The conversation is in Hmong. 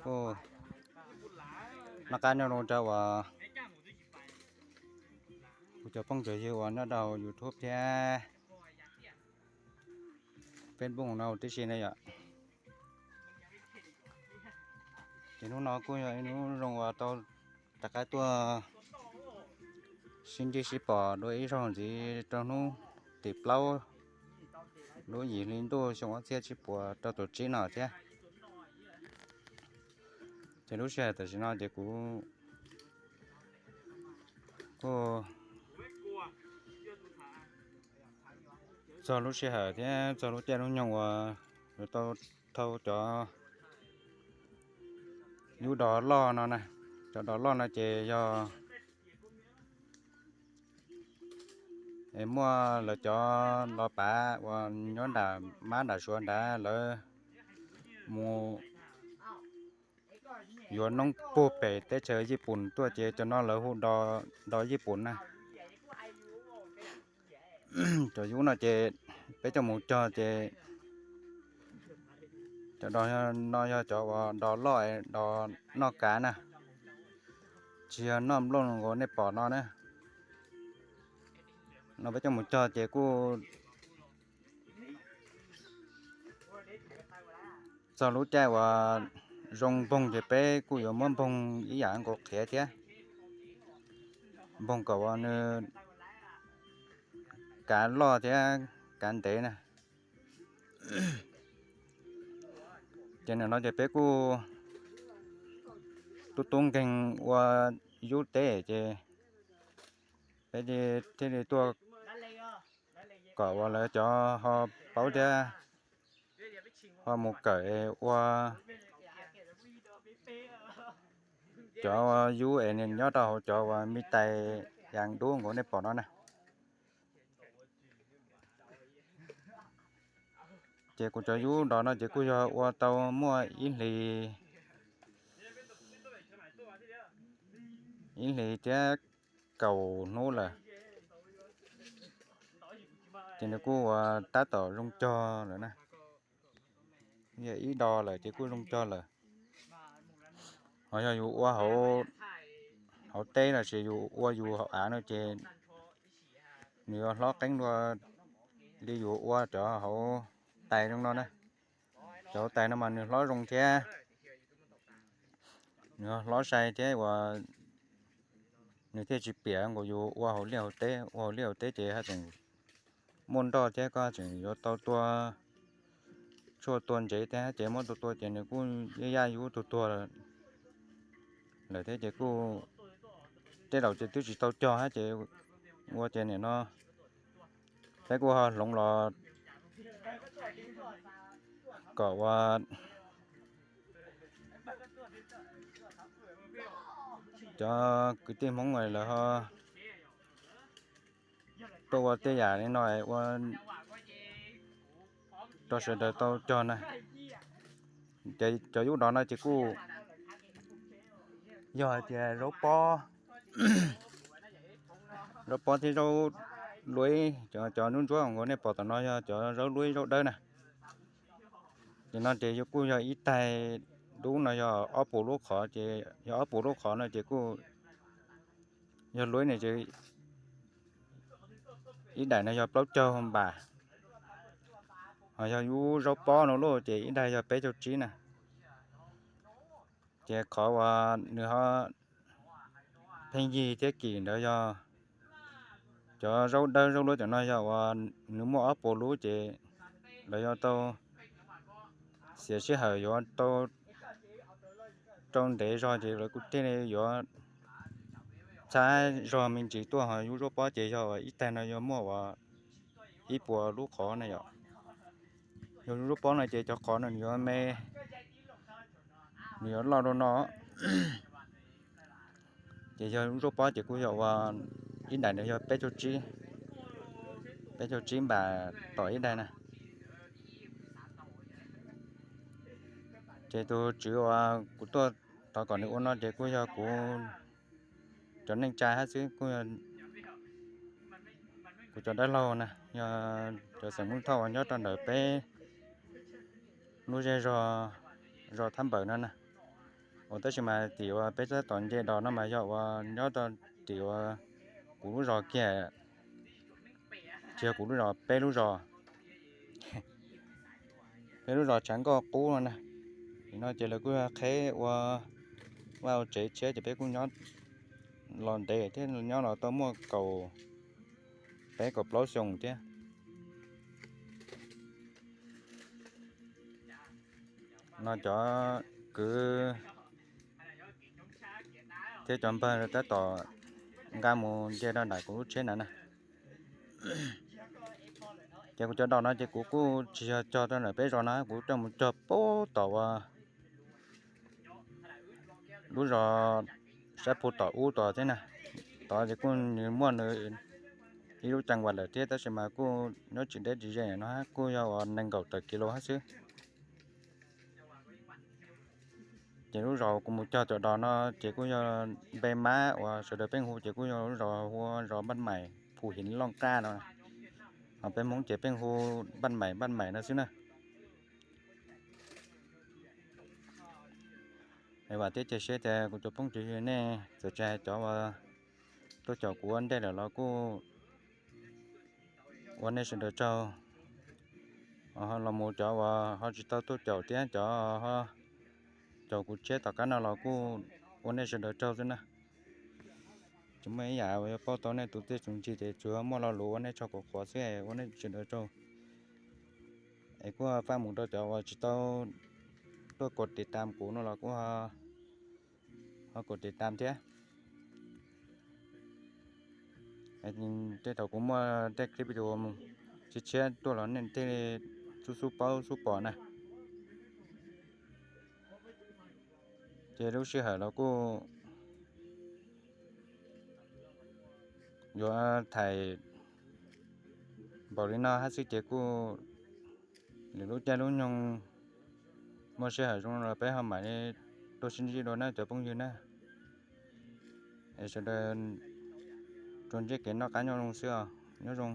Kuj noj qab nyob zoo rau uas kuv cov phooj cov ywg uas nyob rau YouTube thiab Facebook no tib si na yom. Ces hnub no kuj yog ib hnub zoo uas tau rov qab tuaj sib ntsib sib pom dua ib zaug ntxiv rau hnub tim plaub lub yim hli ntuj xyoo ob txhiab tsib puas rau caum tsib no thiab. Ces lub sij hawm tam sim no ces kuv kuj txog lub sij hawm thiab txog lub caij lub nyoog uas yuav tau thau cov yub dos loj no na. Cov dos loj no ces yog es muaj lawv cov los pav uas nyob nram mab nram suav nrad lawv mus yuav noob puag pem teb chaws Yij Pum tuaj ces cov no lawv hu dos Yij Pum na. Cov yub no ces peb coj mus cog ces cov dos no yog cov uas dos loj, dos noj kav na, tsis yog noj nplooj nkaus nej pom no na. No peb coj mus cog ces kuj txog lub caij uas zoo npoog ces peb kuj yuav muab npoog ib yam nkaus qhiav thiab, npoog kom uas nws kav loj thiab kav ntev na. Ces nim no ces peb kuj tub tub nkeeg ua yub teb ces peb thiaj li tuaj kom uas lawv cov ho paub thiab ho mus kawm ua cov yub es nyob rau hauv cov uas me tais yas dub nkaus nej pom no na. Ces kuv cov yub dos no ces kuj yog ua tau muaj ib hlis, ib hlis thiab kaum hnub lawm, ces nws kuj ua tab tom zoo cog lawm na. Yog ib dos lawm ces kuj zoo cog lawm. Ho yog yus ua hauv teb los sis yus ua yus hauv av no ces nws yuav hlob qeeb dua li yus ua cov hauv tais zoo no na. Cov hauv tais no mas nws hlob zoo thiab, nws hlob sai thiab uas nws thiaj tsis piam nkaus yus ua hauv liaj hauv teb. Ua hauv liaj hauv teb ces haj tseem muaj nroj thiab koj tseem yuav tau tua tshuaj tua ntsev thiab ces muab tua tua ces nws kuj yaj yaj yub tuag tuag lawm thiab ces kuj tej laus ces twb tsis tau cog hab ces ua ces nim no peb kuj ho hloov los kom ua cov kwv tij Hmoob lawv ho tuaj ua tej yam li no ua rau sawv daws tau cog na. Ces cov yub dov no ces kuj yog hais tias zaub pob, zaub pob thiab zaub luib, cov ntsuab ntsuab nkaus nej pom tom no yog cov zaub luib zaub dawb na. Ces no ces kuj yog ib taig dub no yog ob puas lub qhov ces yog ob puas lub qhov no ces kuj yog luib ne ces ib daim no yog plaub caug npam, ho yog yub zaub pob no lauj ces ib daim yog peb caug tsib na. Ces qhov uas nws ho pheej yig thiab kim ntawd yog cov zaub dawb zaub luab cov no yog uas nws muaj ob puas lub ces lawv yuav tau xiam sij hawm yuav tau rau ntev zog ces lawv kuj thiaj li yuav txhab zog me ntsis tuaj. Ho yub zaub pob ces yog ib taig no yuav muaj uas ib puas lub qhov na yom. Yog yub zaub pob no ces cov qhov no nws yuav me, nws yuav loj dua no. Ces yog lub zaub pob ces kuj yog ua ib daim ntawd yog peb caug tsib, peb caug tsib npam tom ib daim na. Ces tus tswv uas kuv tuaj thov kom nws ua no ces kuj yog kuv cov neej tsa hab xwb, kuv cov dab laug na, yog cov xeem Hmoob Thoj uas nyob rau ntawm peb lub zej zog, zos Thab Npawm no na. Ua tab sis mas tim uas peb tab tom nce los no mas yog uas nyob rau tim uas kuv lub zos kiag, tsis yog kuv lub zos, peb lub zos, peb lub zos Tshav Nkoj Qub no na. Nim no ces lawv kuj qheb ua vaj ua tsev tshiab ces peb kuj nyob los ntev thiab, nyob los tau muaj kaum peb kaum plaub xyoo thiab. No cov kwv thiab cov npawg tab tom nqa mus nce rau nram kuv lub tsheb na na. Ces kuv cov dos no ces kuv kuj tsis yog cog rau nram peb zos no, kuv coj mus cog pem tom uas lub zos sab phu tom ub tod thiab na. Tod ces kuj nws muaj nws ib lub ceev vas lawm thiab, tab sis mas kuj nyob tsis deb tsis ze no, kuj yog uas nees nkaum tawm kis lus hab xwb. Ces lub zos kuv mus cog cov dos no ces kuj yog npe mab uas sawv daws pheej hu ces kuj yog lub zos hu ua zos Npaj Maim Phu Hiv Looj Qaj no, ho peb Hmoob ces pheej hu Npaj Maim Npaj Maim no xwb na. Es vam thiab cia siab tias kuv cov phooj ywg nej txawm tsis hais cov uas tuaj caum kuv ua ntej lawm los kuj ua nej sawv daws tsaug. Los mus cov uas ho tsis tau tuaj caum thiab cov ho caum kuv tshiab tom qab no los kuj ua nej sawv daws tsaug xwb na. Tsis muaj ib yam uas yuav paub tau nej tus txiaj tus ntsig ces tsuas muaj lo lus ua nej tsaug qhuav qhuav xwb, ua nej sawv daws tsaug. Es kuj faj mus rau cov uas tsis tau tuaj kos tiv tam kuv no los kuj ho kos tiv tam thiab. Tej thaum kuv muaj tej clip video tshiab tshiab tuaj los nej thiaj xub xub paub xub pom na. Ces lub sij hawm los kuj yuav thaim npaum li no hab xwb ces kuj lwm lub caij lub nyoog muaj sij hawm zoo los peb ho mam li tuaj sib ntsib dua na cov phooj ywg na. Es sawv daws tsuas ntsib kev noj qab nyob zoo xwb os, nyob zoo.